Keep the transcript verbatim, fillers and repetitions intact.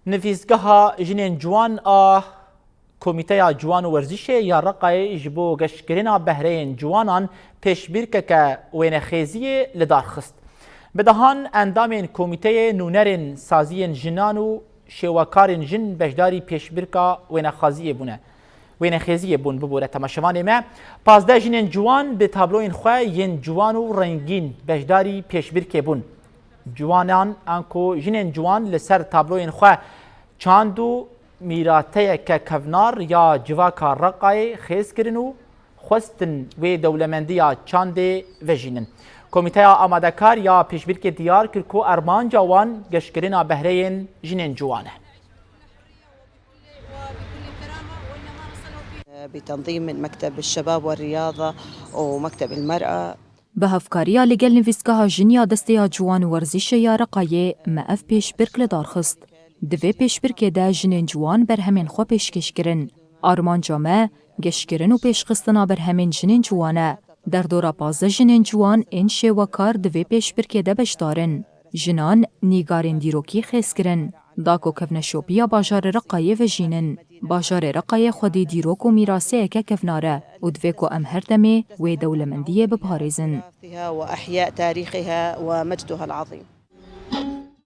Nivîsgeha Jinên Ciwan a Komîteya Ciwan û Werzîşê ya Reqayê ji bo geştkirina behreyên ciwanan pêşbîrkeke wênexêziyê li dar xist. Bi dehan endamên komîteyê, nûnerên saziyên jinan û şêwekarên jin beşdarî pêşbirka wênexaziyê bûne. Wênexêziyê bûn, bibûre temaşevanê me. Pazdeh jinên ciwan bi tabloyên xwe yên ciwan û rengîn beşdarî pêşbirkê bûn. Ciwanan anku jinên ciwan li ser tabloyên xwe çand û mîrateyeke kevnar ya civaka Reqayê xêz kirin û xwestin wê dewlemendiya çandê vejînin. Komîteya amadekar ya pêşbirkê diyar kir ku armanca wan geşkirina behreyên jinên ciwan e. بتنظيم من مكتب الشباب والرياضة ومكتب المرأة. Bi hevkariya li gel Nivîsgeha Jin ya Destê ya Ciwan û Werzîşê ya Reqayê me ev pêşbirk li dar xist. Di vê pêşbirkê de jinên ciwan berhemên xwe pêşkêş kirin. Armanca me geşkirin û pêşxistina berhemên jinên ciwan e. Derdora pazdeh jinên ciwan ên şêwekar di vê pêşbirkê de beşdar in. Jinan nîgarên dîrokî xêz kirin. Da ku kevneşopiya bajarê Reqayê vejînin. Bajarê Reqayê xwedî dîrok û mîraseyeke kevnar e û divê ku em her demê wê dewlemendiyê biparêzin. وإحياء تاريخها ومجدها العظيم.